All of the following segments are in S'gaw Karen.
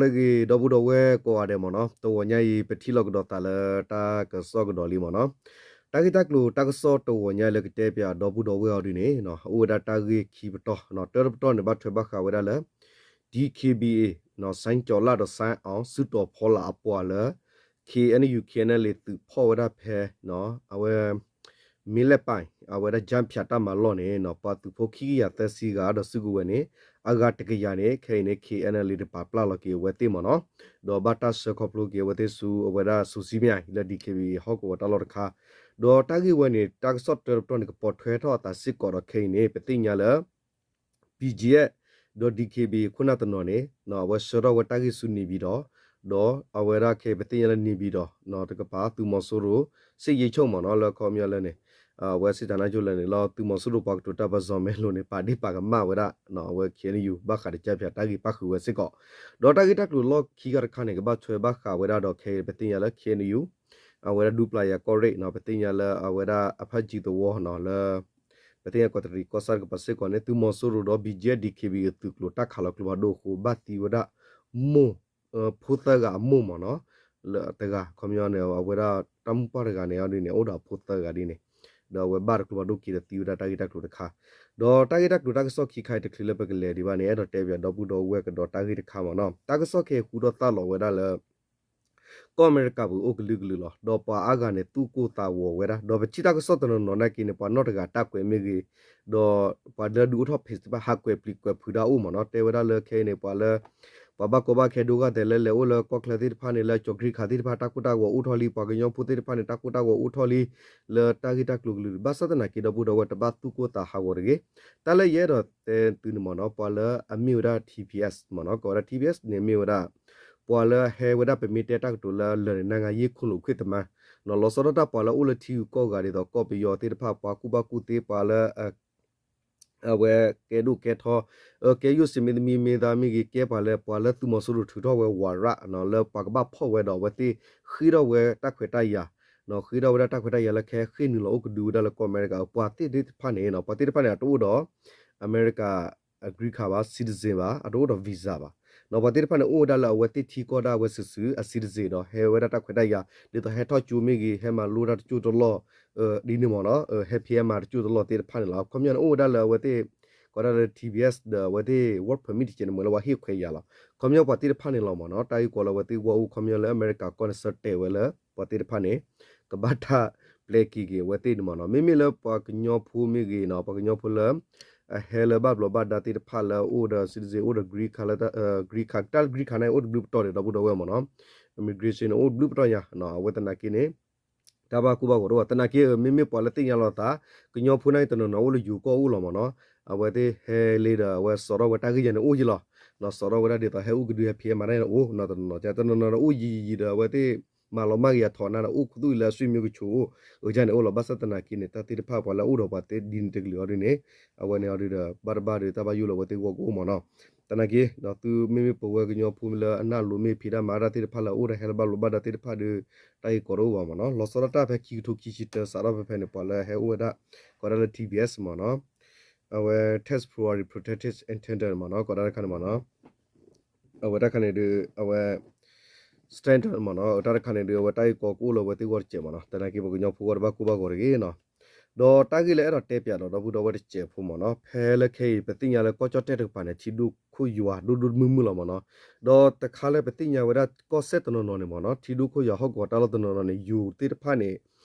လၢအဂ့ၤ ဒီပုၢ်ဒီဝဲၢ်ကိးဂၤဒဲးမ့ၢ်နီၤ, တဂီၤညါအံၤ ပထံၣ်လိာ်ကဒီးသးလၢတၢ်ကစီၣ်ကဒီးလံမ့ၢ်နီၤ. တၢ်ဂ့ၢ်တၢ်ကျိၤတၢ်ကစီၣ်တဂီၤညါလၢကတဲပၠးဒီပုၢ်ဒီဝဲၢ်အီၤဒ်န့ၣ် အိၣ်ဝဲဒၣ်တၢ်ဂ့ၢ်ခံပတီၢ်, တၢတပတီၢ်န့ၣ် ဘၣ်ထွဲဘၣ်ဃးဝဲဒၣ်လၢ DKBA စဲကၠီၤလၣ်ဒီးစဲအီၤ စုတီၤဖီလာ်အပှၤလၢ KNU KNLA သုးဖီၣ်ဝဲဒၣ်ဖဲ အဝဲ မ့ၢ်လဲၣ်ပၢ် အဝဲဒၣ် ကၠၣ်ဖၠးတၢ်မၤလီၢ်န့ၣ် ပှၤသုးဖိခံကယၤသၢဆံဂၤဒီးစုကဝဲၤန့ၣ် အဂၤတကယၤန့ၣ် ခဲအံၤန့ၣ် KNLA တပာ်ပျၢ်လီၤက့ၤအဝဲသ့ၣ်မ့ၢ်နီၤ, ဒီးဘၣ်တၢ်ဆှၢခီဖျိက့ၤအဝဲသ့ၣ်ဆူအဝဲဒၣ် စူၤစံမၠၣ် လၢ DKBA ဟီၣ်ကဝီၤတၢ်လီၢ်တခါ, ဒီးတၢ်ဂ့ၢ်ဝဲန့ၣ် တၢ်ကစီၣ်တၢတပတီၢ်န့ၣ် ကပိာ်ထွဲထီၣ်အသးစ့ၢ်ကီးဒီး ခဲအံၤန့ၣ် ပသ့ၣ်ညါလၢ BGF ဒီး DKBA ခိၣ်နၢ်တနီၤန့ၣ် အဝဲဆှၢထီၣ်ဝဲတၢ်ဂ့ၢ်ဆူ နေပြည်တော်, ဒီးအဝဲဒၣ်ခဲအံၤ ပသ့ၣ်ညါလၢ နေပြည်တော် တကပၤ သုးမီၤစိရိၤ စစ်ရေးချုပ် မ့ၢ်နီၤ, လၢခီပညီလၢန့ၣ် အဝဲစံးတၢ်နါကၠိလၢန့ၣ်လီၤ သုးမီၤစိရိၤပှၤကတိၤတၢ်ပၢၢ် စီၤမဲလိၤန့ၣ် ပာ်ဒ့ၣ်ပာ်ကမၣ်ဝဲဒၣ် အဝဲ KNU ဘၣ်ဃးဒီးကၠၣ်ဖၠးတၢ်ဂ့ၢ်ပၣ်ဃုာ်ဝဲစ့ၢ်ကီး, ဒီးတၢ်ဂ့ၢ်တၢ်ကျိၤလီၢ်ခံဂၤတခါန့ၣ် ကဘၣ်ထွဲဘၣ်ဃးဝဲဒၣ်ဒီးခဲအံၤ ပသ့ၣ်ညါလၢ KNU အဝဲဒၣ်ဒူပျၤယၤကီၢ်ရ့ၣ်နီၤ, ပသ့ၣ်ညါလၢအဝဲဒၣ်အဖးကံသဝီနီၤ လၢ ပသ့ၣ်ညါကီးတရံးကီၢ်ဆၣ်တကပၤစ့ၢ်ကီးန့ၣ် သုးမီၤစိရိၤဒီး BGF DKBA အသုးကျိၤတၢ်ခးလီၤကျိဖးဒိၣ်အဃိ ဘၣ်သံဝဲဒၣ်မိၢ် ဖိသၢဂၤအမိၢ်မ့ၢ်နီၤ, လၢတဂၤ ခီပညီန့ၣ် အဝဲဒၣ်တၢ်မိၢ်ပၢ်တဂၤန့ၣ် အီၤဒ်န့ၣ် အိၣ်ဒီးအဖိသၢဂၤဒ်န့ၣ်, ဒီးအဝဲဘၣ်တကျိဖးဒိၣ်က့ၤဒီးသံဝဲဒၣ်တၢ်ဂ့ၢ်တၢ်ကျိၤတခါ, ဒီးတၢ်ဂ့ၢ်တၢ်ကျိၤတၢ်ကစီၣ်ခံခါအံၤတချုးလၢပကလဲၤဒံးဘၣ်န့ၣ် အဲၣ်ဒိးတဲပၠးဒီပုၢ်ဒီဝဲၢ်ကဒီးတၢ်ဂ့ၢ်တခါမ့ၢ်နီၤ, တၢ်ကစီၣ်ခဲအံၤဃူထီၣ်သါလီၤဝဲဒၣ်လၢ ကီၢ်အမဲရကၤပူၤအိၣ်ကလုာ်ကလုာ်လီၤ. ဒီးပှၤအါဂၤန့ၣ် သူၣ်ကိၢ်သးဂီၤဝဲဒၣ်, ဒီးပထံၣ်တၢ်ကစီၣ်တနီၤနီၤနာ်က့န့ၣ် ပှၤနီၢ်တဂၤတၢ်ကွဲးမ့ၢ်ဂ့ၤ, ဒီးပှၤလၢဒုးအိၣ်ထီၣ်ဖဲးစတံဘၣ် ဟးကွဲးပျံၤကွဲးဖုးဒၣ်အိၣ်မ့ၢ်နီၤ, တဲဝဲဒၣ်လၢခဲအံၤန့ၣ် ပှၤလၢ ပှၤဘၣ်ကီဘၣ်ခဲဒိၣ်ဂၤဒဲးလၢလဲၤအိၣ်လၢကီၢ်ချၢသ့ၣ်တဖၣ်န့ၣ် လၢကၠီၤကရံခးသ့ၣ်တဖၣ် တၢ်ကိၢ်တၢ်ဂီၤအိၣ်ထီၣ်လံ, ပှၤကညီဖိသ့ၣ်တဖၣ်န့ၣ် တၢ်ကိၢ်တၢ်ဂီၤအိၣ်ထီၣ်လံ လၢတၢ်ဂ့ၢ်တၢ်ကျိၤကလုာ်, ဘၣ်ဆၣ်သနာ်က့ဒီပုၢ်ဒီဝဲၢ်တဘၣ်သူၣ်ကိၢ်သးဟးဂီၤတဂ့ၤ. တၢ်လၢယအဲၣ်ဒိးတဲသုန့ၣ်မ့ၢ်နီၤ, ပှၤလၢအမ့ၢ်ဝဲဒၣ် TPS မ့ၢ်နီၤ, ကိးဝဲဒၣ် TPS န့ၣ် မ့ၢ်ဝဲဒၣ် ပှၤလၢဟဲဝဲဒၣ် ပမ့ၢ်တဲတၢ်ကတိၤလၢလၢာ်န့ၣ် နိုင်ငံရေးခိုလှုံခွင့်သမား, လီၤဆီဒၣ်တၢ်ပှၤလၢအိၣ်လၢထံဂုၤကီၢ်ဂၤဒ်သိး ကီၢ်ပယီၤသ့ၣ်တဖၣ် ပှၤကူၣ်ဘၣ်ကူၣ်သ့ ပှၤလၢ အဝဲကဲဒိၣ်ကဲထီ, ကဲယိၣ်စံးမ့ၢ်သမံမ့ၢ်သးမ့ၢ်ဂ့ၤ, ကဲပှၤလၢ ပှၤလၢသုးမီၤစိရိၤထုးထီၣ်ဝဲဝၤရၣ် လၢပှၤကဘၣ်ဖီၣ်ဝဲဒီးအဝဲသ့ၣ် ဃ့ထီၣ်ဝဲတၢ်ခွဲးတၢ်ယာ်, ဃ့ထီၣ်ဝဲဒၣ်တၢ်ခွဲးတၢ်ယာ်လၢကဟဲဃ့ၢ်နုာ်လီၤအိၣ်ကဒုဝဲဒၣ်လၢကီၢ်အမဲရကၤ, ပှၤသ့ၣ်တဖၣ်န့ၣ် ပှၤသ့ၣ်တဖၣ်န့ၣ် အတအိၣ်ဒီး အမဲရကၤ green card ဘၣ်, citizen ဘၣ်, အတအိၣ်ဒီး visa ဘၣ်, ပှၤသ့ၣ်တဖၣ်န့ၣ် အိၣ်ဝဲဒၣ်လၢအဝဲသ့ၣ်ထံကီၢ်ဒၣ်ဝဲစုာ်စုာ် အ citizen ဒီးဟဲဝဲဒၣ်တၢ်ခွဲးတၢ်ယာ် ဒ်သိးဟဲထီၣ်ကၠိမ့ၢ်ဂ့ၤ, ဟဲမၤလိတၢ်တကၠိတလီၢ်, ဒ်န့ၣ်မ့ၢ်နီၤ, ဟဲဖံးဟဲမၤတကၠိတလီၢ်သ့ၣ်တဖၣ်န့ၣ်လီၤ. ခီပညီန့ၣ်အိၣ်ဝဲဒၣ်လၢအဝဲသ့ၣ် ကိးဒၣ်လၢ TPS ဒီးအဝဲသ့ၣ် work permit တကဲန့ၣ် မ့ၢ်လၢပှၤဟ့ၣ်ခွဲးယာ်လီၤ. ခီပညီပှၤသ့ၣ်တဖၣ်န့ၣ်လီၤမ့ၢ်နီၤ, တၢ်ဂ့ၢ်ကီလၢအဝဲသ့ၣ်ဂီၢ်အိၣ် ခီပညီလၢအမဲရကၤကီၢ်န့ၣ် ဆၢတဲာ်ဝဲလၢ ပှၤသ့ၣ်တဖၣ်န့ၣ် ကဘၣ်တၢ်ပျဲက့ၤက့ၤအဝဲသ့ၣ်န့ၣ်မ့ၢ်နီၤ. မ့မ့ၢ်လၢပှၤကညီဖိမ့ၢ်ဂ့ၤနီၤ, ပှၤကညီဖိလၢ အဟဲလၢဘၣ်ဘျီးဘၣ်ဒါသ့ၣ်တဖၣ်လၢအအိၣ်ဒီး citizen အိၣ်ဒီး green card လၢ green card တၢ်လၢ green card န့ၣ် အိၣ်တဘျုးပတီၢ်ဒီး ဒီပုၢ်ဒီဝဲၢ်မ့ၢ်နီၤ, immigration န့ၣ် အိၣ်တဘျုးပတီၢ်ညါ, အဝဲသနာ်က့န့ၣ် တၢ်ဘၣ်ကူဘၣ်ဂီၤတအိၣ်ဘၣ်. သနာ်က့ မ့မ့ၢ်ပှၤလၢသ့ၣ်ညါလီၤသး ကညီဖိန့ၣ် တနီၤနီၤ အိၣ်လၢယိၤကီၢ်အိၣ်လီၤမ့ၢ်နီၤ, အဝဲသ့ၣ်ဟဲလံဒီး အဝဲစိာ်ထီၣ်ဝဲတၢ်ဂ့ၢ်ယၤန့ၣ်အိၣ်ယံလီၤ, စိာ်ထီၣ်ဝဲဒၣ်ဒ်သိးဟဲအိၣ်ကဒု ဟဲဖံးဟဲမၤတၢ်န့ၣ်အိၣ်, တနီၤနီၤ တနီၤနီၤဒီးအိၣ်ယံၤယံၤဒီး အဝဲသ့ၣ် မၤလီၤမၢ်က့ၤယၤထီၣ်နၤဒီး အိၣ်ခူသူၣ်အံၤလၢအဆွေမျိုးကချို အယၤန့ၣ်အိၣ်လီၤ. ဘၣ်ဆၣ်သနာ်က့န့ၣ် တၢ်သ့ၣ်တဖၣ်ပှၤလၢအအိၣ်ဒီးပှၤသ့ၣ်ဒ်န့ၣ်တကလုာ်အီၤဒ်န့ၣ် အဝဲန့ၣ်အီၤဒ်ဒီး ဘၣ်တဘၣ်ဒီး တၢ်ဘၣ်ယိၣ်လၢအဝဲသ့ၣ်ဂီၢ်ကအိၣ်မ့ၢ်နီၤ. သနာ်က့ ဒီးသုမ့မ့ၢ်ပဝဲကညီဖိလၢအနၢ်လိၤမ့ၢ်ဖံးတၢ်မၤတၢ်သ့ၣ်တဖၣ်လၢအအိၣ်ဒီးဟဲလၢဘၣ်ဘျီးဘၣ်ဒါသ့ၣ်တဖၣ်ဒီး တၢ်ဂ့ၢ်ကီတအိၣ်ဘၣ်မ့ၢ်နီၤ. လီၤဆီဒၣ်တၢ်ဖဲခံကထိခံဆံတၢ စးထီၣ်ဖဲဖဲန့ၣ် ပှၤလၢဟဲအိၣ်ဝဲဒၣ် ကိးဒၣ်လၢ TPS မ့ၢ်နီၤ, အဝဲ temporary protected status မ့ၢ်နီၤ, ကိးဒၣ်တခါန့ၣ်မ့ၢ်နီၤ အဝဲတၢ်ခါန့ၣ်ဒီး အဝဲ standard မ့ၢ်နီၤ, တၢ်တခါန့ၣ်ဒီး အဝဲတၢ်ဂ့ၢ်ကီကအိၣ်လၢအဝဲသ့ၣ်ဂီၢ်တစဲးမ့ၢ်နီၤ. သနာ်က့ ပှၤကညီဖိဂီၢ်တဘၣ်ကူဘၣ်ဂီၤတဂ့ၤနီၤ. ဒီးတၢ်ဂ့ၢ်လၢအဲၣ်ဒိးတဲပၠးဒီး ဒီပုၢ်ဒီဝဲၢ်တစဲးဖိမ့ၢ်နီၤ, ဖဲလၢခဲအံၤ ပသ့ၣ်ညါလၢကီၢ်ကၠီၣ်တဲၣ်တကပၤန့ၣ် ထံဒိၣ်ခိၣ်ယွၤဒိၣ်ဒိၣ်မုၢ်မုၢ်လီၤမ့ၢ်နီၤ. ဒီးတခါလၢပသ့ၣ်ညါဝဲဒၣ်ကီၢ်စဲၣ်တနီၤနီၤန့ၣ်မ့ၢ်နီၤ, ထံဒိၣ်ခိၣ်ယွၤဟီၣ်ကဝီၤတၢ်လီၢ်တနီၤနီၤန့ၣ် ယိၤသ့ၣ်တဖၣ်န့ၣ်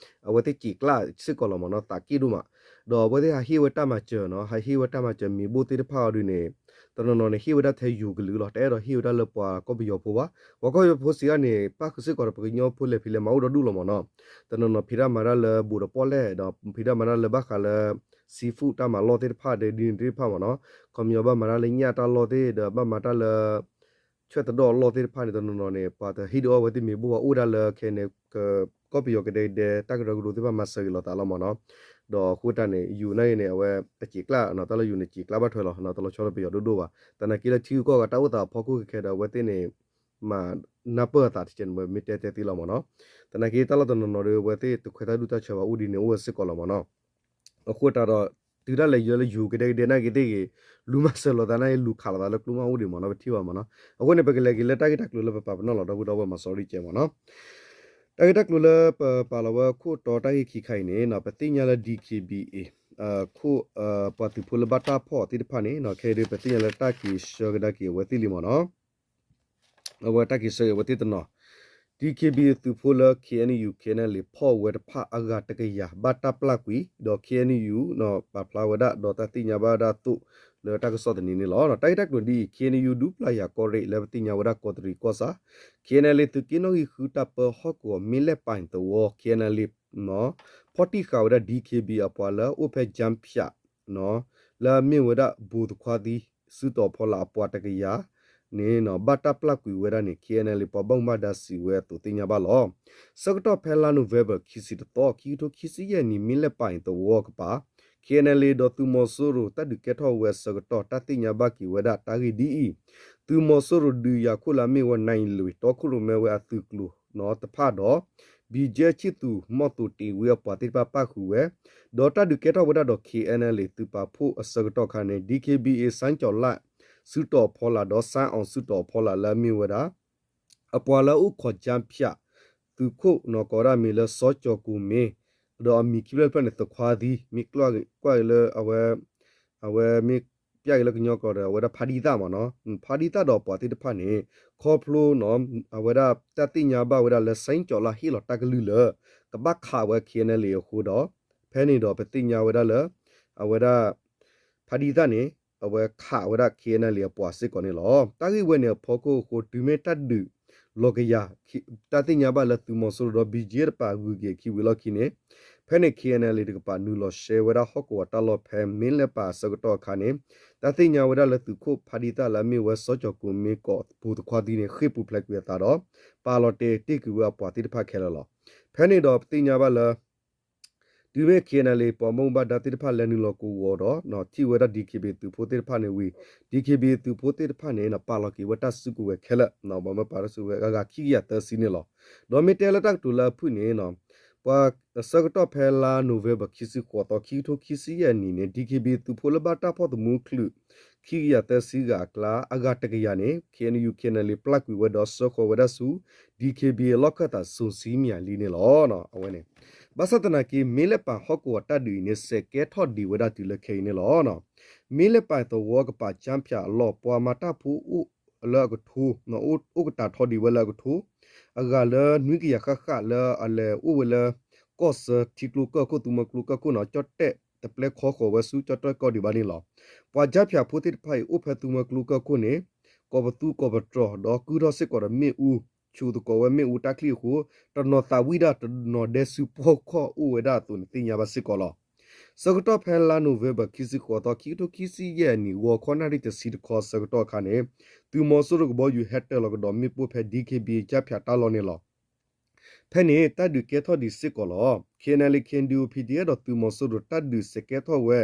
အဝဲသ့ၣ်စံၣ်ကျၢစ့ၢ်ကီးလီၤမ့ၢ်နီၤ, သးက့ၣ်ဒိၣ်မး. ဒီးအဝဲသ့ၣ်ဟးဟ့ၣ်ဝဲတၢ်မၤစၢၤနီၤ, ဟးဟ့ၣ်ဝဲတၢ်မၤစၢၤမ့ၤဘိၣ်သ့ၣ်တဖၣ်အီၤဒ်န့ၣ် တနီၤနီၤန့ၣ် ဟ့ၣ်ဝဲဒၣ်ထဲယိၤကလုာ်လီၤ. တအဲၣ်ဒိးဟ့ၣ်ဝဲဒၣ်လၢပှၤကီၢ်ပယီၤဖိဘၣ်. ပှၤကီၢ်ပယီၤဖိစံးအါန့ၣ် ပၣ်ဃုာ်စ့ၢ်ကီးဒီးပှၤကညီဖိလဲၤဖံးလဲၤမၤအိၣ်ဒီဒူၣ်လီၤမ့ၢ်နီၤ. တနီၤနီၤဖံးတၢ်မၤတၢ်လၢဘူးဒီးပီၣ်လဲၣ်, ဒီးဖံးတၢ်မၤတၢ်လၢဘၣ်ဃးလၢ seafood တၢ်မၤလီၢ်သ့ၣ်တဖၣ်ဒီး ဒ်န့ၣ်သ့ၣ်တဖၣ်မ့ၢ်နီၤ. ခီပညီဘၣ်မၤတၢ်လၢညၣ်တၢ်လီၢ်သ့ၣ်ဒီး ဘၣ်မၤတၢ်လၢ ဆွဲၣ်သဒီၣ်အလီၢ်သ့ၣ်တဖၣ်န့ၣ် တနီၤနီၤန့ၣ် ပှၤတဟ့ၣ်ဒုးအီၣ်ဝဲသ့ၣ်မ့ၤဘိၣ်ဘၣ်, အိၣ်ဝဲဒၣ်လၢခဲအံၤန့ၣ် ကီၢ်ပယီၤကဒဲကဒဲ တၢ်ကရၢကရိသ့ၣ်တဖၣ်မၤစၢၤက့ၤလိာ်သးလီၤမ့ၢ်နီၤ. ဒီးအဃိတၢ်န့ၣ် ယိၤနာ်က့န့ၣ် အဝဲအစံၣ်ကျၢ တၢ်လၢယိၤန့ၣ်စံၣ်ကျၢဘၣ်ထွဲလီၤ, တလီၤဆီဒီးပယီၤဒိၣ်ဒိၣ်ဘၣ်. သနာ်က့လၢထံဂုၤကီၢ်ဂၤတၢ်အိၣ်သးအဖီခိၣ်ခဲခဲဒီး အဝဲသ့ၣ်န့ၣ် မၤနၢ်ပၢၢ်အသးတကဲန့ၣ် မ့ၢ်တဲတဲသ့လီၤမ့ၢ်နီၤ. သနာ်က့တၢ်လီၢ်တနီၤနီၤဒီး အဝဲသ့ၣ်တခွဲးတၢ်ဒူၣ်တၢ်ဆၢဘၣ် အိၣ်ဒ်န့ၣ်အိၣ်ဝဲစ့ၢ်ကီးလီၤမ့ၢ်နီၤ. အဃိတၢ်ဒီး တုၤဒၣ်လဲာ်ယဲလၢယိၤကဒဲကဒဲနာ်က့သ့ၣ်ဂ့ၤ, လူၤမၤစၢၤလိာ်သးနာ်က့ လူၤခးလိာ်သးလၢကျိမးအိၣ်ဒံးမ့ၢ်နီၤ, ပထံၣ်ဘၣ်မ့ၢ်နီၤ. အဃိန့ၣ် ပကလဲၤက့ၤလၢတၢ်ဂ့ၢ်တၢ်ကျိၤလၢပပာ်ပနီၣ်လီၤ ဒီပုၢ်ဒီဝဲၢ်မၤစရီတကဲးမ့ၢ်နီၤ. တၢ်ဂ့ၢ်တၢ်ကျိၤလၢပပာ်လီၤဝဲခိၣ်တီတၢ်ဂ့ၢ်ခံခါအံၤန့ၣ် ပသ့ၣ်ညါလၢ DKBA ခိၣ် ပှၤသုးဖိလၢဘၣ်တၢ်ဖီၣ်သ့ၣ်တဖၣ်န့ၣ် ခဲအံၤဒုး ပသ့ၣ်ညါလၢတၢ်က့ၤဆှၢကဒါက့ၤအဝဲသ့ၣ်လံမ့ၢ်နီၤ. အဝဲတၢ်က့ၤဆှၢက့ၤအဝဲသ့ၣ်တနီၤ, DKBA သုးဖိလၢ KNU KNLA ဖီၣ်ဝဲတဖၣ်အဂၤတကယၤ ဘၣ်တၢ်ပျၢ်ကွံာ် ဒီး KNU ပာ်ဖျါဝဲဒၣ် ဒီးတၢ်သ့ၣ်ညါဘၣ်ဒၣ်သိးလၢတၢ်ကစီၣ်သန့န့ၣ်လီၤ. တၢ်ဂ့ၢ်တၢ်ကျိၤဒ်အံၤ KNU ဒူပျၢ်ယၤကီၢ်ရ့ၣ်လၢပသ့ၣ်ညါဝဲဒၣ်ကီးတရံးကီၢ်ဆၣ်, KNLA သုးက့နီၣ်ဂံၢ်ဃုတၢ်ပၢဟီၣ်ကဝီၤမ့ၢ်လဲၣ်ပၢ်သဝီ KNLA ဖီၣ်တံၢ်ဃာ်ဝဲဒၣ် DKBA အပှၤလၢအအိၣ်ဖဲ ကၠၢဖၠး လၢအမ့ၢ်ဝဲဒၣ် ဘိၤသခွါသံ စုတီၤဖီလာ်အပှၤတကယၤန့ၣ် ဘၣ်တၢ်ပျၢ်ကွံာ်ဝဲဒၣ်န့ၣ် KNLA ပှၤဘၣ်မူဘၣ်ဒါစံးဝဲအသိးသ့ၣ်ညါဘၣ်လီၤ. ဆၢကတီၢ်ဖဲလါနိၣ်ဝ့ဘၢၣ်ခံဆံတသီ ခံကထိခံဆံယဲၢ်နံၣ် မ့ၢ်လဲၣ်ပၢ်အံၤသဝီကပၤ KNLA ဒီးသုးမီၤစိရိၤတၢ်ဒုးကဲထီၣ်ဝဲအဆၢကတီၢ် တၢ်သ့ၣ်ညါဘၣ်က့ၤဝဲဒၣ်တၢ်ဂ့ၢ်ဒ်အံၤ, သုးမီၤစိရိၤဒုးယၤခိၣ်လၢအမ့ၢ်ဝဲ နံလွံၢ် တီခိၣ်ရိၣ်မဲဝဲအသုးကျိၤတဖၣ်ဒီး ဘံၣ်ကၠဲဆံၣ်သူး မီၣ်သိးတ့ၤဝ့အပှၤသ့ၣ်တဖၣ်ပၣ်ဃုာ်ဝဲ, ဒီးတၢ်ဒုးကဲထီၣ်ဝဲဒၣ်ဒီး KNLA သုးပာ်ဖှိၣ်အဆၢကတီၢ်အခါန့ၣ် DKBA စၣ်ကၠီၤလၣ် စုတီၤဖီလာ်ဒီး စၣ်အီၤစုတီၤဖီလာ်လၢအမ့ၢ်ဝဲဒၣ် အပှၤလၢအအိၣ်ခိးကၠၢဖၠး သုးခိၣ်နီၢ်ကီးဒၣ်မ့ၢ်လၢစီၤကၠီၤကိၤမ့ ဒီးအမံၤခံဖျၢၣ်တဖျၢၣ်န့ၣ် သခွါသံ မ့ၢ်ကွၢ်က့ၤလၢ အဝဲမ့ၢ်ပျၢ်က့ၤလၢကညီကျိာ်ဒီး အဝဲဒၣ်ဖါဒံသၣ်မ့ၢ်နီၤ, ဖါဒံသၣ်ဒီးပှၤသ့ၣ်တဖၣ်န့ၣ် ခီဖျိ အဝဲဒၣ်တၢ်သ့ၣ်ညါဘၣ်ဝဲဒၣ်လၢစၣ်ကၠီၤလၣ်ဟ့ၣ်လီၤတၢ်ကလုၢ်လၢ ကဘၣ်ခးဝဲ KNLA အဃိဒီး ဖဲန့ၣ်ဒီးပသ့ၣ်ညါဝဲဒၣ်လၢ အဝဲဒၣ် ဖါဒံသၣ်န့ၣ် အဝဲခးဝဲဒၣ် KNLA အပှၤစ့ၢ်ကီးန့ၣ်လီၤ. တၢ်ဂ့ၢ်ဝဲန့ၣ်အဖီခိၣ်အဃိ တုၤမ့ၢ်တၢ်ဒုးလီၤကယၤ တၢ်သ့ၣ်ညါဘၣ်လၢသုးမီၤစိရိၤဒီး ဘံၣ်ကၠဲတပၤဂုၤက့ၤအခံဝံၤလီၢ်ခံန့ၣ် ဖဲန့ၣ် KNLA တကပၤနုာ်လီၤရှဲဝဲဒၣ်ဟီၣ်ကဝီၤတၢ်လီၢ်ဖဲမ့ၢ်လဲၣ်ပၢ်အဆၢကတီၢ်အခါန့ၣ် တၢ်သ့ၣ်ညါဝဲဒၣ်လၢသုးခိၣ်ဖါဒံသၣ်လၢအမ့ၢ်ဝဲစီၤကၠီၤကိၤမ့ကိးဘိၤသခွါသံန့ၣ် ဃ့ၢ်ပူၤဖျဲးကွံာ်အသးဒီး ပာ်လီၤတဲာ်တ့ၢ်ကွံာ်ဝဲအပှၤသ့ၣ်တဖၣ်ခဲလၢာ်လီၤ. ဖဲန့ၣ်ဒီးပသ့ၣ်ညါဘၣ်လၢ တုၤမ့ၢ် KNLA ပှၤဘၣ်မူဘၣ်ဒါသ့ၣ်တဖၣ်လဲၤနုာ်လီၤကဝီၤဒီး ထံၣ်ဝဲဒၣ် DKBA သုးဖိသ့ၣ်တဖၣ်န့ၣ်ဝံၤ DKBA သုးဖိသ့ၣ်တဖၣ်န့ၣ် ပာ်လီၤက့ၤဝဲတၢ်စုကဝဲၤခဲလၢာ် ပှၤမ့ၢ်ပာ်တၢ်စုကဝဲၤအဂၤခံကယၤသၢဆံန့ၣ်လီၤ. ဒီးမ့ၢ်တဲလၢတၢ်ကတိၤလၢအဖုၣ်န့ၣ် ပှၤအဆၢကတီၢ်ဖဲလါနိၣ်ဝ့ဘၢၣ်ခံဆံဃိးသီ ခံကထိခံဆံယဲၢ်နံၣ်န့ၣ် DKBA သုးဖိလၢဘၣ်တၢ်ဖီၣ်သမူချုး ခံကယၤသၢဆံဂၤအကျါ အဂၤတကယၤန့ၣ် KNU KNLA ပျၢ်ကွံာ်ဝဲဒီးဆှၢဃီၤဝဲဒၣ်ဆူ DKBA လီၢ်ခၢၣ်သးစိၤဆံမံၤလံန့ၣ်လီၤ. အဝဲန့ၣ် ဘၣ်ဆၣ်သနာ်က့ မ့ၢ်လဲၣ်ပၢ်ဟီၣ်ကဝီၤတၢ်ဒုးအံၤန့ၣ် စဲးကဲထီၣ်ဒံးဝဲဒၣ်တုၤလၢခဲအံၤန့ၣ်လီၤ. မ့ၢ်လဲၣ်ပၢ်သဝီကပၤကၠၢဖၠးအလီၢ် ပှၤမၤတၢ်ဖိအိၣ်လၢအကထိ အိၣ်ကတၢၢ်ထီဒံးဝဲလၢအကထိ အဂၤလၢနွံကယၤဃၣ်ဃၣ်လၢအလဲၤအိၣ်ဝဲလၢ ကီၢ်စၢထံကျိကၢၢ်ခိၣ် သုးမီၤကျိကၢၢ်ခိၣ်န့ၣ် ကၠီၣ်တဲၣ်တပျဲခီဃီၤဝဲဆူကၠီၣ်တဲၣ်ကီၢ်ဒံးဘၣ်န့ၣ်လီၤ. ပှၤကၠၢဖၠးဖိသ့ၣ်တဖၣ်အံၤ အိၣ်ဖဲသုးမီၤကျိကၢၢ်ခိၣ်န့ၣ် ကိးပသူကိးပတြီၤ ဒီးကုၢ်ထီၣ်စ့ၢ်ကီးဒီးမ့ၣ်အူ ဆူးသကိးဝဲမ့ၣ်အူတၢ်ချံအဃိ တနီၤသးဝံၣ်ဒၣ်တနီၤဒဲစုပှီၢ်ခီၣ်အိၣ်ဝဲဒၣ်အသိးန့ၣ်သ့ၣ်ညါဘၣ်စ့ၢ်ကီးလီၤ. ဆၢကတီၢ်ဖဲလါနိၣ်ဝ့ဘၢၣ်ခံဆံဃိးသီ ခံကထိခံဆံယဲၢ်နံၣ် ဂီၤခီနၣ်ရံၣ်တဆံတခီအဆၢကတီၢ်အခါန့ၣ် သုးမီၤစိရိၤကဘီယူၤဟဲတၢၤလီၤကဒီးမ့ၣ်ပိၢ်ဖဲ DKBA ကၠၢဖၠးတၢ်လီၢ်န့ၣ်လီၤ. ဖဲန့ၣ် တၢ်ဒုးကဲထီၣ်ဒံးစ့ၢ်ကီးလီၤ. KNLA KNDO PDF ဒီးသုးမီၤစိရိၤတၢ်ဒုးစဲးကဲထီၣ်ဝဲ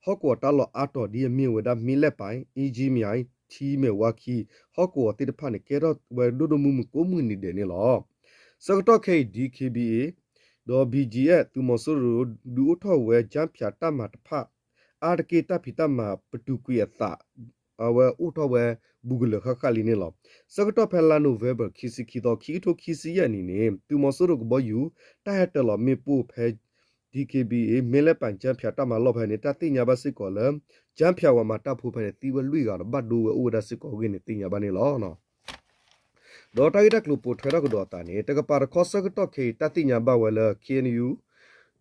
ဟီၣ်ကဝီၤတၢ်လီၢ်အါတီၤဒ်အမ့ၢ်ဝဲဒၣ် မ့ၢ်လဲၣ်ပၢ် အ့ကၠံမၠဲး ထံမဲာ်ဝါခံ ဟီၣ်ကဝီၤသ့ၣ်တဖၣ်န့ၣ် ကဲထီၣ်ဝဲဒိၣ်ဒိၣ်မုၢ်မုၢ်ကိးမုၢ်နံၤဒဲးန့ၣ်လီၤ. ဆၢကတီၢ်ခဲအံၤ DKBA ဒီး ဘီကၠံအ့ၣ် သုးမီၤစိရိၤ ဒုးအိၣ်ထီၣ်ဝဲ ကၠၢဖၠးတၢ်မၤတဖၣ် အါတက့ၢ်တၢ်ဖံးတၢ်မၤပတုာ်ကွံာ်အသး အဝဲအိၣ်ထီၣ်ဝဲဘူးကလၢာ်ဃၣ်ဃၣ်လံန့ၣ်လီၤ. ဆၢကတီၢ်ဖဲလါနိၣ်ဝ့ဘၢၣ်ခံဆံခံသီ ခံကထိခံဆံယဲၢ်နံၣ်န့ၣ် သုးမီၤစိရိၤကဘီယူၤ တၢ်ဟဲတၢၤလီၤမ့ၣ်ပိၢ်ဖဲ DKBA မ့ၢ်လဲၣ်ပၢ် ကၠၢဖၠးတၢ်မၤလီၢ်ဖဲန့ၣ် တၢ်သ့ၣ်ညါဘၣ်စ့ၢ်ကီးလၢ ကၠၢဖၠးဝဲမၤတၢ်ဖိဖဲန့ၣ် သံဝဲလွံၢ်ဂၤဒီး ဘၣ်ဒိဝဲအိၣ်ဝဲဒၣ်စ့ၢ်ကီးအဂ့ၢ်န့ၣ်သ့ၣ်ညါဘၣ်န့ၣ်လီၤ. ဒီးတၢ်ဂ့ၢ်တၢ်ကျိၤပိာ်ထွဲထီၣ်ကဒီးအသးန့ၣ် တကပၤတခီဆၢကတီၢ်ခဲအံၤ တၢ်သ့ၣ်ညါဘၣ်ဝဲလၢ KNU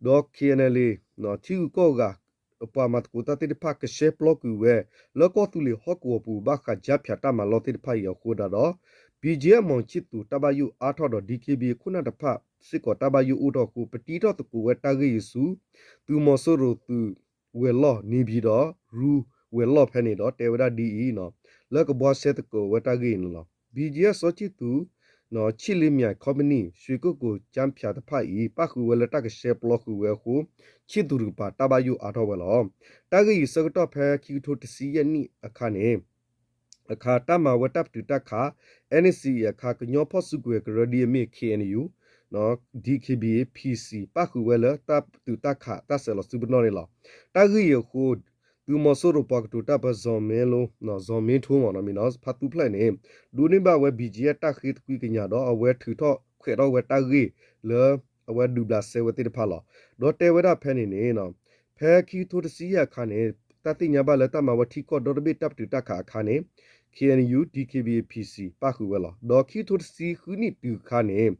ဒီး KNLA ထံဂုၤကီၢ်ဂၤ ပှၤမၤသကိးတၢ်သ့ၣ်တဖၣ် ကရှဲပျီကွံာ်ဝဲ လၢကီၢ်သူလ့ၤဟီၣ်ကဝီၤပူၤ ဘၣ်ဃးကၠၢဖၠးတၢ်မၤလီၢ်သ့ၣ်တဖၣ်အံၤအဃိဒၣ်ဒီး ဘီကၠံအ့ၣ် မီၤဆံၣ်သူး တၢ်ဘၣ်ယိၣ်အါထီၣ်ဒီး DKBA ခိၣ်နၢ်တဖၣ်စ့ၢ်ကီးတၢ်ဘၣ်ယိၣ်အိၣ်ထီၣ်အဃိ ပတံထီၣ်သကိးဝဲတၢ်ဂ့ၢ်အံၤဆူ သုးမီၤစိရိၤသုးဝဲၤလီၢ် နေပြည်တော် ရူဝဲၤလီၢ်ဖဲန့ၣ်ဒီး တဲဝဲဒၣ်ဒ်အံၤ လၢကဘှါရှဲသကိးဝဲတၢ်ဂ့ၢ်အံၤန့ၣ်လီၤ. ဘီကၠံအ့ၣ် စီၤဆံၣ်သူး ချံၣ်လ့မၠဲး ခီပနံၣ် ရွှေကုက္ကို ကၠၢဖၠးတဖၣ်အံၤ ပၣ်ဃုာ်ဝဲလၢတၢ်ကရှဲပျီဃုာ်ဝဲအဃိ ဆံၣ်သူးတကပၤ တၢ်ဘၣ်ယိၣ်အါထီၣ်ဝဲလီၤ. တၢ်ဂ့ၢ်အံၤဆၢကတီၢ်ဖဲခံကထိတဆံယဲၢ်နံၣ်အခါန့ၣ် အခါ တၢ်မၤဝဲတၢ်ပတုာ်တၢ်ခး NCA အခါ ကညီဖီၣ်စုကဝဲၤကရၢဒ်အမ့ၢ် KNU ဒီက့ဘံၣ် ပံၣ်စံၣ် ပၣ်ဃုာ်ဝဲလၢတၢ်ပတုာ်တၢ်ခးတၢ်ဆဲးလီၤစုပနီၣ်န့ၣ်လီၤ. တၢ်ဂ့ၢ်အံၤအဃိ သုးမီၤစိရိၤပှၤကတိၤတၢ်ပၢ ဇော်မင်းထွန်း မ့ၢ်နီၤ ဇော်မင်းထွန်း မ့ၢ်နီၤ ဖါသူဖျဲၣ်န့ၣ် ဒိးန့ၢ်ဘၣ်ဝဲ ဘံၣ်ကၠံယဲၢ် တၢ်ဃ့သကွံကညးဒီး အဝဲထုးထီၣ်ခွဲးထီၣ်ဝဲတၢ်ဂ့ၢ်လၢ အဝဲဒုးဘျးစဲဝဲသ့ၣ်တဖၣ်လီၤ. ဒီးတဲဝဲဒၣ်ဖဲန့ၣ်န့ၣ် ဖဲခံကထိတဆံယဲၢ်အခါန့ၣ် တၢ်သ့ၣ်ညါဘၣ်လၢတၢ်မၤဝဲထံကီၢ်ဒီတဘ့ၣ်တၢ်ပတုာ်တၢ်ခးအခါန့ၣ် ခ့ၣ်အဲၣ်ယူၣ် ဒီက့ဘံၣ် ပံၣ်စံၣ် ပၣ်ဃုာ်ဝဲလီၤ. ဒီးခံကထိတဆံဃုနံၣ်တုၤအခါန့ၣ်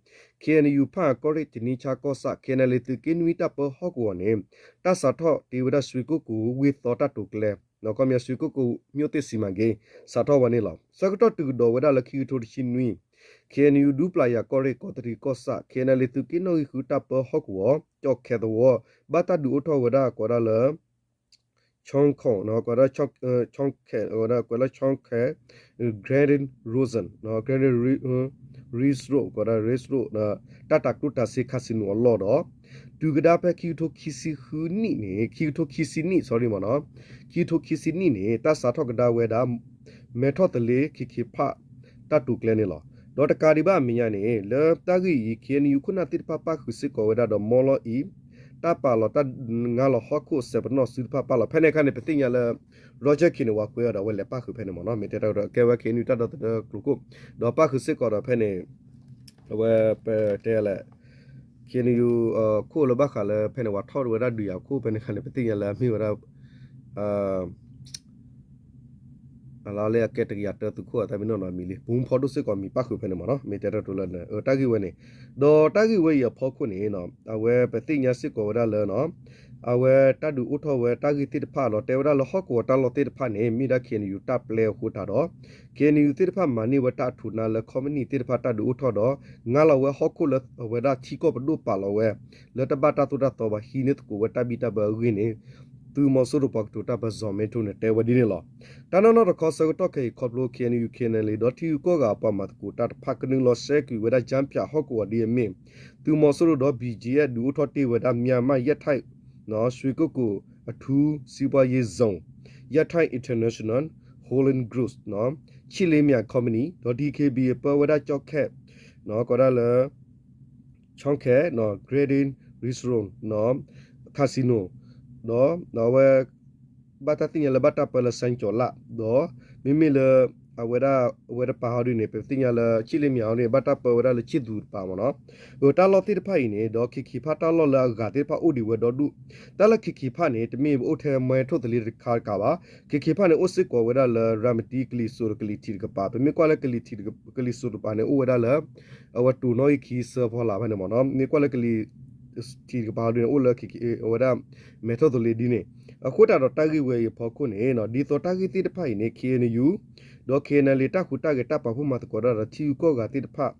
ခ့ၣ်အဲၣ်ယူၣ် ဖၣ်အၣ်ကီၢ်ရ့ၣ် ကၠံနံဆါကီၢ်ဆၣ် ခ့ၣ်အဲၣ်ယူၣ် သုးက့နွံတၢ်ပၢဟီၣ်ကဝီၤန့ၣ် တၢ်စးထီၣ်တ့ဝဲဒၣ် ရွှေကုက္ကို ဝ့ၢ်သီတၢ်တိာ်ကျဲ ခီပညီ ရွှေကုက္ကို မြို့သစ်စီမံကိန်း စးထီၣ်ဝဲန့ၣ်လီၤ. ဆၢကတီၢ်တုၤကဒီးဝဲဒၣ်လၢခံကထိတဆံနွံ ခ့ၣ်အဲၣ်ယူၣ် ဒူပျၢ်ယၤကီၢ်ရ့ၣ် ကီးတရံးကီၢ်ဆၣ် ခ့ၣ်အဲၣ်ယူၣ် သုးက့နီၣ်ဂံၢ်ဃုတၢ်ပၢဟီၣ်ကဝီၤ ကၠီၣ်ခဲသဝီ ဘၣ်တၢ်ဒုးအိၣ်ထီၣ်ဝဲဒၣ်ကိးဒၣ်လၢ ချီၣ်ခဲၣ် ကွဲးလၢချီၣ်ခဲၣ် Grand Road, Grand Road, Grand Road, တၢ်တၤကျိၣ်တၤစ့ casino အလီၢ်ဒီး တုၤကဒါဖဲခံကထိခံဆံဃုနံၣ်န့ၣ် ခံကထိခံဆံနံၣ် sorry မ့ၢ်နီၤ ခံကထိခံဆံနံၣ်န့ၣ် တၢ်စးထီၣ်ကဒါဝဲဒၣ် မဲထီၣ်သလ့ ခ့ၣ်ခ့ၣ်ဖၣ် တၢ်တိာ်ကျဲန့ၣ်လီၤ. ဒီးတကးဒံးဘၣ်အမဲာ်ညါန့ၣ် လၢတၢ်ဂ့ၢ်အံၤ ခ့ၣ်အဲၣ်ယူၣ် ခိၣ်နၢ်သ့ၣ်တဖၣ်ပၣ်ဃုာ်စ့ၢ်ကီးဝဲဒၣ်ဒီး မီလီအံၤ တၢ်ပာ်လီၤတၢ်ငါလီၤဟီၣ်ခိၣ်စဲးပနီၣ်စုတဖၣ်ပာ်လီၤ ဖဲန့ၣ်အခါန့ၣ် ပသ့ၣ်ညါလၢ Roger Khin န့ၣ် ဝၤကွဲးအီၤဒီး အဝဲလဲၤပၣ်ဃုာ်ဖဲန့ၣ်မ့ၢ်နီၤ မ့ၢ်တဲတၢ်ကတိၤ ကဲဝဲ ခ့ၣ်အဲၣ်ယူၣ် တၢ်ဒီသဒၢကျိၤခိၣ် ဒီးပၣ်ဃုာ်စ့ၢ်ကီးဒီးဖဲန့ၣ် အဝဲ ပတဲလဲၣ် ခ့ၣ်အဲၣ်ယူၣ် ခိၣ်လၢဘၣ်ဃးလၢဖဲန့ၣ် ဝၤထီၣ်ဝဲဒၣ်ဒုးယၤခိၣ်ဖဲန့ၣ်အခါန့ၣ် ပသ့ၣ်ညါလၢအမ့ၢ်ဝဲဒၣ် အလီၢ်လၢအကဲတကယၤတၢသုးခိၣ်အသးမ့ၢ်နီၢ်နီၢ်မံၤလံ ပူၤဖီဒိၣ်စ့ၢ်ကီးမံၤပၣ်ဃုာ်ဖဲန့ၣ်မ့ၢ်နီၤ မ့ၢ်တဲတၢ်ကတိၤလၢ တၢ်ဂ့ၢ်ဝဲန့ၣ် ဒီးတၢ်ဂ့ၢ်ဝဲအံၤအဖီခိၣ်န့ၣ် အဝဲပသ့ၣ်ညါစ့ၢ်ကီးဝဲဒၣ်လၢ အဝဲတၢ်ဒုးအိၣ်ထီၣ်ဝဲတၢ်ဂ့ၢ်သ့ၣ်တဖၣ်ဒီး တဲဝဲဒၣ်လၢဟီၣ်ကဝီၤတၢ်လီၢ်သ့ၣ်တဖၣ်န့ၣ် မ့ၢ်ဒၣ် ခ့ၣ်အဲၣ်ယူၣ် တၢ်ပျဲအဃိသတးဒီး ခ့ၣ်အဲၣ်ယူၣ် သ့ၣ်တဖၣ်မၤန့ၢ်ဝဲတၢ်အထူးအနါလၢ ခီပနံၣ် သ့ၣ်တဖၣ်တၢ်ဒုးအိၣ်ထီၣ်ဒီး ငါလီၤဝဲဟီၣ်ခိၣ်လၢအဝဲဒၣ်ထံကီၢ်ပဒိၣ်ပာ်လီၤဝဲ လၢတဘၣ်တၢ်သိၣ်တၢ်သီဘၣ် ဟံးန့ၢ်သကိးဝဲတၢ်ဘံၣ်တၢ်ဘၢအဂ့ၢ်န့ၣ် သုးမီၤစိရိၤပှၤကတိၤတၢ်ပၢ စီၤမ့ထိန့ၣ် တဲဝဲဒ်န့ၣ်လီၤ. တၢ်နီၢ်နီၢ်တခီဆၢကတီၢ်ခဲအံၤ ခီဖျိ ခ့ၣ်အဲၣ်ယူၣ် ခ့ၣ်အဲၣ်ယူၣ် ဒီးထံဂုၤကီၢ်ဂၤအပှၤမၤသကိးတၢ်တဖၣ် ကနုာ်လီၤစဲကွံာ်ဝဲဒၣ် ကၠၢဖၠးဟီၣ်ကဝီၤဒ်အမ့ၢ် သုးမီၤစိရိၤဒီး ဘံၣ်ကၠံအဲၣ် ဒုးအိၣ်ထီၣ်တ့ၢ်ဝဲဒၣ် မြန်မာ့ရခိုင် ရွှေကုက္ကို အထူးစီးပွားရေးဇုန် ရခိုင် International Holding Group ချစ်လေးမြတ် Company ဒီး ဒီက့ဘံၣ် အပၢဝဲဒၣ်ကၠီၣ်ခဲၣ် ကိးဒၣ်လၢ ချီၣ်ခဲၣ် Grand Resort Casino ဒီးအဝဲ ဘၣ်တၢ်သ့ၣ်ညါလၢဘၣ်တၢ်ပၢလၢ စဲကၠီၤလၣ် ဒီး မ့မ့ၢ်လၢ အဝဲဒၣ် အဝဲတပၤဟီဒ်န့ၣ် ပသ့ၣ်ညါလၢ ချစ်လေးမြတ် ဟီဒ်န့ၣ် ဘၣ်တၢ်ပၢဝဲဒၣ်လၢ ချစ်သူ တပၤမ့ၢ်နီၤ တၢ်လီၢ်သ့ၣ်တဖၣ်အံၤန့ၣ် ဒီးခ့ၣ်ခ့ၣ်ဖၣ်တၢ်လီၢ်လၢအဂၤသ့ၣ်တဖၣ်အိၣ်ဒံးဝဲဒီဒူၣ် တၢ်လၢခ့ၣ်ခ့ၣ်ဖၣ်န့ၣ် တမ့ၢ်အိၣ်ထဲမဲထီၣ်သလ့တခါတကးဘၣ် ခ့ၣ်ခ့ၣ်ဖၣ်န့ၣ် အိၣ်စ့ၢ်ကီးဝဲဒၣ်လၢ ရၤမတံကလံၤစိး ကလံၤထံးတကပၤ ပမ့ၢ်ကွၢ်လၢကလံၤထံး ကလံၤစိးတကပၤန့ၣ် အိၣ်ဝဲဒၣ်လၢ အဝဲတိၤနီၣ်ဂံၢ်ခံဆၢဖီလာ်ဖဲန့ၣ်မ့ၢ်နီၤ မ့ၢ်ကွၢ်လၢကလံၤထံးတကပၤဟီဒ်န့ၣ် အိၣ်လၢ အဝဲဒၣ် မဲထီၣ်သလ့ဒ်န့ၣ် အဃိသတးဒီးတၢ်ဂ့ၢ်ဝဲအံၤအဖီခိၣ်န့ၣ် ဒ်သိးတၢ်ဂ့ၢ်သ့ၣ်တဖၣ်အံၤန့ၣ် ခ့ၣ်အဲၣ်ယူၣ် ဒီး ခ့ၣ်အဲၣ်ယူၣ် တၢ်ဟူးတၢ်ဂဲၤတၢ်ပာ်ဖှိၣ်မၤသကိးတၢ်ဒီးထံဂုၤကီၢ်ဂၤသ့ၣ်တဖၣ်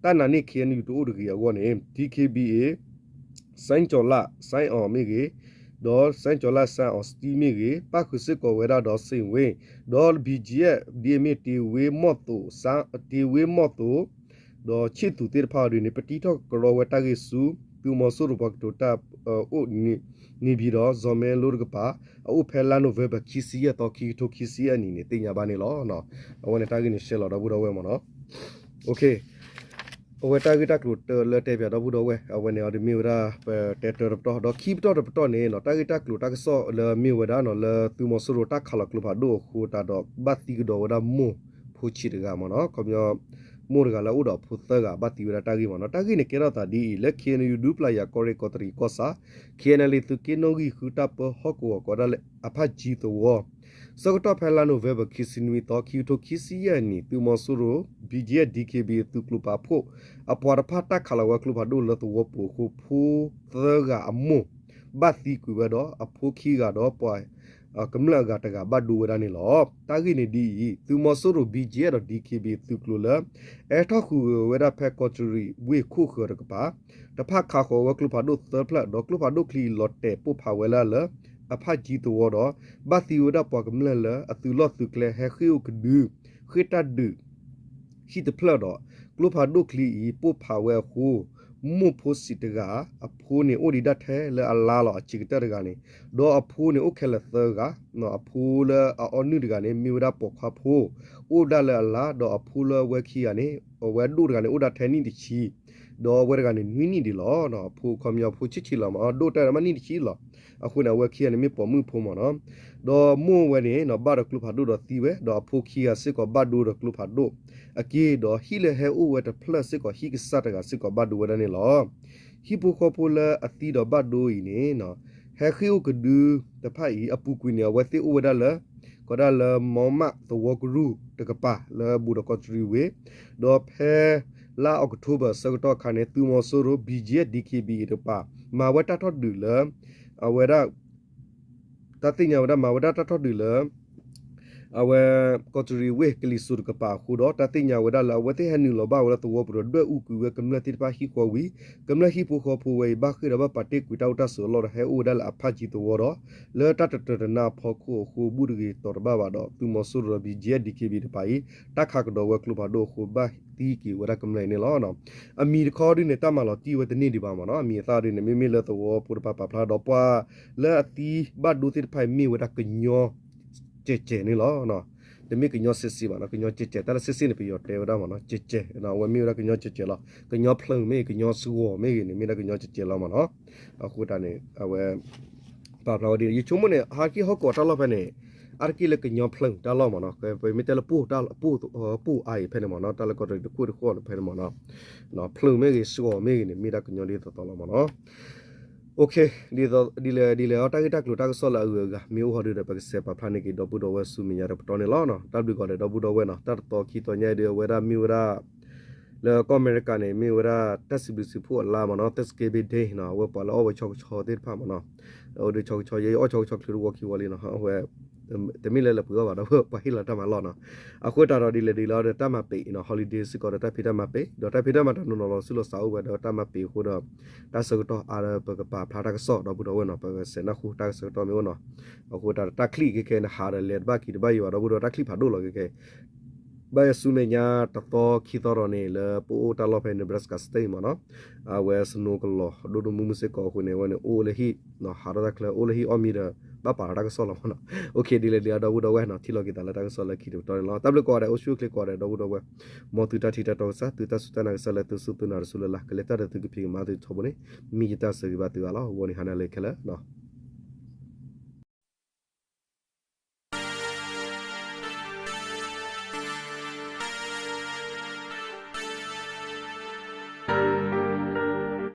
တၢ်နာ်န့ၢ် ခ့ၣ်အဲၣ်ယူၣ် တအိၣ်တဂ့ၤအဂီၢ်န့ၣ် ဒီက့ဘံၣ် စဲကၠီၤလၣ် စဲအီၤမ့ၢ်ဂ့ၤ ဒီးစဲကၠီၤလၣ် စဲအီၤစတံမ့ၢ်ဂ့ၤ ပၣ်ဃုာ်စ့ၢ်ကီးဝဲဒၣ်ဒီး စ့ၣ်ဝ့ ဒီး ဘံၣ်ကၠံအဲၣ် ဒ်အမ့ၢ် တ့ဝ့မီၢ်သိး တ့ဝ့မီၢ်သိး ဒီးချစ်သူ သ့ၣ်တဖၣ်အီၤဒ်န့ၣ် ပတံထီၣ်ကရီဝဲတၢ်ဂ့ၢ်ဆူ သုးမီၤစိရိၤပှၤကတိၤတၢ်အိၣ်န့ၣ် နေပြည်တော် စီၤမင်းထွန်း တကပၤ အအိၣ်ဖဲလါနိၣ်ဝ့ဘၢၣ် ခံဆံယဲၢ်သီ ခံကထိခံဆံယဲၢ်အနံၤန့ၣ် သ့ၣ်ညါဘၣ်န့ၣ်လီၤ. အဝဲန့ၣ်တၢ်ဂ့ၢ်န့ၣ် ရှဲလီၤဒီပုၢ်ဒီဝဲၢ်မ့ၢ်နီၤ အဝဲတၢ်ဂ့ၢ်တၢ်ကျိၤတၢလၢတဲပၠးဒီပုၢ်ဒီဝဲၢ် အဝဲန့ၣ်အီၤဒ်မ့ၢ်ဝဲဒၣ် ပတဲတၢတပတီၢ် ဒီးခံပတီၢ်တပတီၢ်န့ၣ် တၢ်ဂ့ၢ်တၢ်ကျိၤတၢ်ကစီၣ်လၢမ့ၢ်ဝဲဒၣ်နီၤ လၢသုးမီၤစိရိၤတၢ်ခးလီၤကျိဖးဒိၣ်အဃိသတးဒီး ဘၣ်သံကဒီးဝဲဒၣ်မိၢ်ဖိဆံးတဂၤမ့ၢ်နီၤ ခီပညီ မိၢ်တဂၤလၢအအိၣ်ဒီးအဖိသၢဂၤ ဘၣ်သံဝဲဒၣ်တၢ်ဂ့ၢ်မ့ၢ်နီၤ တၢ်ဂ့ၢ်န့ၣ်ကဲထီၣ်သးဒ်အံၤ လၢ ခ့ၣ်အဲၣ်ယူၣ် ဒူပျၢ်ယၤကီၢ်ရ့ၣ်ကီးတရံးကီၢ်ဆၣ် ခ့ၣ်အဲၣ်ယူၣ် သုးက့နီၣ်ဂံၢ်ဃုတၢ်ပၢဟီၣ်ကဝီၤကိးဒၣ်လၢ အဖၣ်ကၠံသဝီ ဆၢကတီၢ်ဖဲလါနိၣ်ဝ့ဘၢၣ် ခံဆံနွံသီ ခံကထိခံဆံယဲၢ်နံၣ် သုးမီၤစိရိၤ ဘံၣ်ကၠံအဲၣ် ဒီက့ဘံၣ် အသုးကျိၤပၤဖှိၣ် အပှၤတဖၣ်တၢ်ခးလီၤဝဲကျိဖးဒိၣ်လၢသဝီပူၤအဃိ ဖိသၢဂၤအမိၢ် ဘၣ်သံကွံာ်ဝဲဒီး အဖိခံဂၤဒီးပှၤ ကမျၢၢ်အဂၤတဂၤဘၣ်ဒိဝဲဒၣ်န့ၣ်လီၤ. တၢ်ဂ့ၢ်န့ၣ်ဒ်အံၤ သုးမီၤစိရိၤ ဘံၣ်ကၠံအဲၣ် ဒီး ဒီက့ဘံၣ် သုးကျိၤလၢ အဲၣ်ထီၣ်ဃုာ်ဝဲဒၣ်ဖဲကီးတရံးဝ့ၢ်ခိၣ်ဃၢၤတကပၤ တဖၣ်ခးဃီၤဝဲကျိဖးဒိၣ်သၢဖျၢၣ် ဒီးကျိဖးဒိၣ်ချံအံၤလီၤတဲာ်ပိၢ်ဖးဝဲလၢ လၢအဖၣ်ကၠံသဝီဒီး ဘၣ်သံဝဲဒၣ်ပှၤကမျၢၢ်လၢအသုးလီၢ်သုးကျဲဟဲဃ့ၢ်အိၣ်ကဒု ဃ့ၢ်တၢ်ဒုး ဟံၣ်တဖျၢၣ်ဒီး ကျိဖးဒိၣ်ချံအံၤပိၢ်ဖးဝဲအဃိ မိၢ်ဖိဆံးတဂၤ အဖိန့ၣ်အိၣ်ဒံးဒၣ်ထဲလၢအလါလီၤ အဆံးကတၢၢ်တဂၤန့ၣ် ဒီးအဖိန့ၣ်အိၣ်ခဲလၢာ်သၢဂၤ အဖိလၢအအီနုၢ်တဂၤန့ၣ် မ့ၢ်ဝဲဒၣ်ပိာ်ခွါဖိ အိၣ်ဒၣ်လၢအလါ ဒီးအဖိလၢအဝဲခံဂၤန့ၣ် အဝဲဒိၣ်တဂၤန့ၣ် အိၣ်ဒၣ်ထဲနံၣ်တဆံ ဒီးအဝဲတဂၤန့ၣ်နွံနံၣ်ဒံးလီၤ. အဖိခီပညီအဖိဆံးဆံးလီၤမး ဒိၣ်တဲာ်မးနံၣ်တဆံလီၤ. အဃိန့ၣ် အဝဲခံဂၤန့ၣ်မ့ၢ်ပိာ်မုၣ်ဖိမးနီၤ. ဒီးမိၢ်ဝဲန့ၣ်နီၤ ဘၣ်ဒီးကျိဖးဒိၣ်ဒီးသံဝဲ ဒီးအဖိခံဂၤစ့ၢ်ကီးဘၣ်ဒိဒီးကျိဖးဒိၣ်အက့ၢ် ဒီးဟံၣ်လၢဟဲအိၣ်ဝဲတဖျၢၣ်စ့ၢ်ကီး ဟံၣ်ကစၢ်တဂၤစ့ၢ်ကီးဘၣ်ဒိဝဲဒၣ်န့ၣ်လီၤ. ဟံၣ်ဖိဃီဖိလၢအသံဒီးဘၣ်ဒိအံၤန့ၣ်နီၤ ဟဲဃ့ၢ်အိၣ်ကဒုတဖၣ်အံၤ အပူၤကွံာ်န့ၣ် အဝဲသ့ၣ်အိၣ်ဝဲဒၣ်လၢ ကီးဒၣ်လၢ မီမးသဝီကရူၢ်တကပၤ လၢဘူးဒီးကီးတရံးဝ့ၢ်, ဒီးဖဲလါအီးကထိဘၢၣ် ဆၢကတီၢ်အခါန့ၣ် သုးမီၤစိရိၤ ဘီၣ်ကၠ့ၣ် ဒံၣ်ခ့ဘံၣ်အံၤတကပၤ မၤဝဲတၢ်ထီၣ်ဒုးလၢ အဝဲဒၣ် တၢ်သ့ၣ်ညါဝဲဒၣ် မၤဝဲဒၣ်တၢ်ထီၣ်ဒုးလၢ အဝဲ ကီးတရံးဝ့ၢ်ကလံၤစိးတကပၤအဃိဒီး တၢ်သ့ၣ်ညါဝဲဒၣ်လၢအဝဲသ့ၣ်ဟဲနုာ်လီၤဘၣ်ဝဲလၢသဝီပူၤဒီး ဒွဲၣ်အူကွံာ်ဝဲကမျၢၢ်သ့ၣ်တဖၣ်ဟံၣ်ဃီဝံၤ ကမျၢၢ်ဟံၣ်ဖိဃီဖိဝဲအံၤ ဘၣ်ဃ့ၢ်ဒီးဘၣ်ပာ်တ့ၢ်ကွံာ်တၢ်အိၣ်တၢ်ဆိးအလီၢ်ဒီး ဟဲအိၣ်ဝဲဒၣ်လၢအဖးကၠံသဝီဒီး လၢတၢ်တတၢၤတနါအဖီခိၣ်အဃိ ဘူးတဂ့ၤတီၤတဘၣ်ဘၣ်ဒီး သုးမီၤစိရိၤဒီး ဘီၣ်ကၠ့ၣ် ဒံၣ်ခ့ဘံၣ်တကပၤအံၤ တၢ်ခးကဒီးဝဲကျိဖးဒိၣ်အဃိ ဘၣ်သံက့ၤဝဲဒၣ်ကမျၢၢ်အံၤန့ၣ်လီၤ. အမံၤတခီဒုန့ၣ် တၢ်မၤလီၤတံၢ်ဝဲတန့ၢ်ဒံးဘၣ်မးနီၤ. အမံၤအသၣ်ဒုန့ၣ် မ့မ့ၢ်လၢသဝီဖိတပၤပာ်ဖျါဒီး ပှၤလၢအသံဘၣ်ဒိသ့ၣ်တဖၣ်အံၤ မ့ၢ်ဝဲဒၣ်ကညီ ကဲးကဲးန့ၣ်လီၤ. တမ့ၢ်ကညီစ့စ့ဘၣ်နီၤ, ကညီကဲးကဲး တၢ်လၢစ့စ့န့ၣ် ပယီၤတဲဝဲဒၣ်မးနီၤ, ကဲးကဲး, အဝဲမ့ၢ်ဝဲဒၣ်ကညီကဲးကဲးလီၤ. ကညီဖျၢၣ်မ့ၢ်ဂ့ၤ ကညီစှီၤမ့ၢ်ဂ့ၤန့ၣ် မ့ၢ်ဒၣ်ကညီကဲးကဲးလီၤမးနီၤ. အဃိတၢ်န့ၣ် အဝဲ ပာ်ဖျါဝဲဒ်န့ၣ် ယဆိကမိၣ်န့ၣ် ဟးက့ၢ်ဟီၣ်ကဝီၤတၢ်လီၢ်ဖဲန့ၣ် အါတက့ၢ်လၢကညီဖျၢၣ်တၢ်လီၢ်မးနီၤ, ပမ့ၢ်တဲလၢ ပအိၣ်အါအံၤဖဲန့ၣ်မးနီၤ, တၢ်လၢကီးတရံးတခိၣ်တဃီဖဲန့ၣ်မးနီၤ, ဖျၢၣ်မ့ၢ်ဂ့ၤ စှီၤမ့ၢ်ဂ့ၤန့ၣ် မ့ၢ်ဒၣ်ကညီဒ်သိးသိးလီၤမးနီၤ. ဒ်လဲၣ်ဒ်လဲၣ်အီၤ တၢ်ဂ့ၢ်တၢ်ကျိၤတၢ်ကစီၣ်လၢအဂုၤအဂၤ မ့ၢ်အိၣ်ဟီဒုဒီး ပကဆဲးပာ်ဖျါန့ၢ်က့ၤ ဒီပုၢ်ဒီဝဲၢ်ဆူမဲာ်ညါတပတီၢ်န့ၣ်လီၤ. တၢ်ဘျုးကိးဂၤဒဲး ဒီပုၢ်ဒီဝဲၢ်နီၤ, တၢ်တသီခံသီညါအံၤဒု အဝဲဒၣ်မ့ၢ်ဝဲဒၣ် လၢကီၢ်အမဲရကၤန့ၣ် မ့ၢ်ဝဲဒၣ်တၢ်စံးဘျုးစံးဖှိၣ်အလါမးနီၤ, Thanksgiving Day နီၤ, အဝဲပှၤလၢအီၣ်ဝဲဆီကဆီသ့ၣ်တဖၣ်မးနီၤ, အိၣ်ဒီးဆီကဆီ ယဲယအီၣ်ဆီကဆီချုးတဝီခံဝီလံနီၤ, အဝဲ တမ့ၢ်လၢလဲၤပှ့ၤအီၣ်ဘၣ်ဒီး ပှၤဟ့ၣ်လီၤတၢ်မၤလီၢ်နီၤ. အဃိသတးဒီးဒ်လဲၣ်ဒ်လဲၣ်အီၤဒီး တၢ်မၤပံးနီၤ, holiday စ့ၢ်ကီးဒီး တၢ်ဖံးတၢ်မၤပံး ဒီးတၢ်ဖံးတၢ်မၤတၢ်နီၤနီၤလီၤ ဆူလီၤစးအိၣ်ဝဲဒီးတၢ်မၤပံးအဃိဒီး တၢ်ဆၢကတီၢ်အါဒီး ပကပာ်ဖျါတၢ်ကစီၣ် ဒီပုၢ်ဒီဝဲၢ်နီၤ, ပကဆဲးနၢ်ဟူတၢ်ကဆၢကတီၢ်မ့ၢ်အိၣ်နီၤ. အဃိသတးဒီး တၢ်ချံၣ်ခဲခဲန့ၣ် ဟးဒီးလဲၤတဘၣ်က့ၤတဘၣ်ယံၤဘၣ် ဒီပုၢ်ဒီဝဲၢ် တၢ်ချံၣ်ဖးဒိၣ်လီၤခဲခဲ ဘၣ်ယဲၢ်ဆူမဲာ်ညါတသီခံသီဒီးန့ၣ် လၢပအိၣ်တၢ်လီၢ်ဖဲ Nebraska State မးနီၤ, အဝဲ snow ကလီၤဒိၣ်ဒိၣ်မုၢ်မုၢ်စ့ၢ်ကီးအဃိန့ၣ် အဝဲန့ၣ် အိၣ်လၢဟံၣ် ဟးထီၣ်တၢ်ချၢ အိၣ်လၢဟံၣ်အီၣ်မံဒီး ဘၣ်ပာ်လီၤတၢ်ကစီၣ်လီၤမးနီၤ. ဒ်လဲၣ်ဒ်လဲၣ်အီၤ ဒီပုၢ်ဒီဝဲၢ်နီၤ, ထံၣ်လိာ်က့ၤသးလၢတၢ်ကစီၣ်လၢခံတပတီၢ်န့ၣ်လီၤ. တၢ်ဘျုးကိးဂၤဒဲး အိၣ်ဆူၣ်အိၣ်ချ့ကိးဂၤဒဲး ဒီပုၢ်ဒီဝဲၢ်, မ်သုတၢ်ထံၣ်တၢ်တီကစၢ် သုတၢ်စူၢ်တၢ်နာ်ကစၢ်လၢ သုစူၢ်သုနာ်တစူၢ်လၢ်လၢ် ကလဲၤတၢ်ဒီးသုကဖံးကမၤသုထီဘိန့ၣ် မ့ၢ်ယတၢ်ဆၢဂ့ၤဘၣ်သုဂၤလီၤ. ဂီၤနံၤဟါနၤလၢခဲလၢာ်